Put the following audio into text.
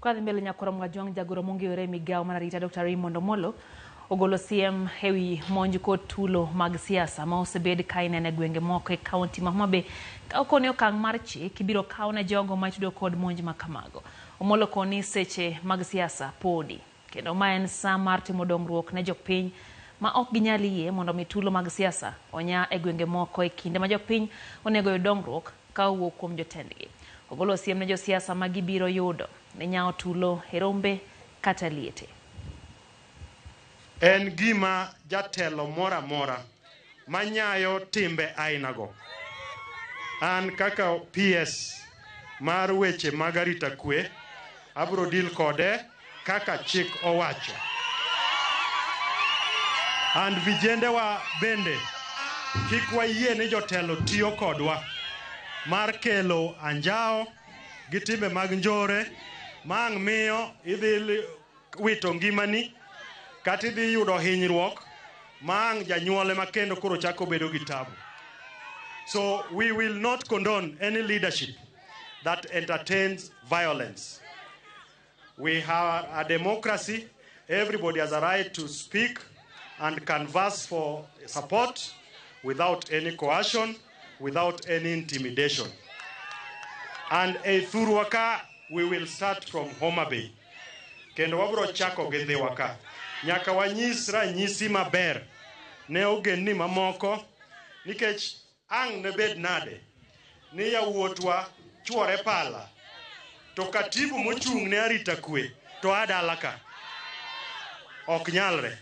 Kwadhi mbele nyakwar Mwajwang' jagoro mong'ere e migawo mar arita Dr. Raymond Omolo ogolo siem ewi monj kod tulo mag siasa ma osebed ka ineno e gwenge moko e kaunti ma Homa Bay ka okoni okang' mar chik ibiro kaw ne jogo ma itudo kod monj ma kamago. Omolo koni seche mag siasa podi kendo ma en saa mar timo dongruok ne jopiny ma ok ginyal yie mondo mi tulo mag siasa onya e gwenge moko e kinde ma jopiny onego oyud dongruok ka owuok kuom jotendgi. Ogolo siem ne josiasa ma gibiro yudo ni nyawo tulo e rombe kata liete. En gima jatelo moro amora manyayo timbe ainago. An kaka PS mar weche mag arita kwe, abro deal kode kaka chik owacho. And vijendewa bende kik wayie ni jotelo tiyo kodwa mar kelo anjawo gi timbe mag njore ma ang' miyo idhi wito ngimani kata idhi yudo hinyruok ma ang' janyuol ema kendo koro chako bedo gi tabu. So we will not condone any leadership that entertains violence. We have a democracy. Everybody has a right to speak and canvass for support without any coercion, without any intimidation. And e thurwa ka, we will start from Homa Bay. Kendo wabro chako gi dhiwa ka. Nyaka wanyis ranyisi maber ne ogendni mamoko nikech ang' ne bed nade ni yawuotwa chwore pala to katibu mochung' ne arita kwe to a dala ka. Ok nyalre.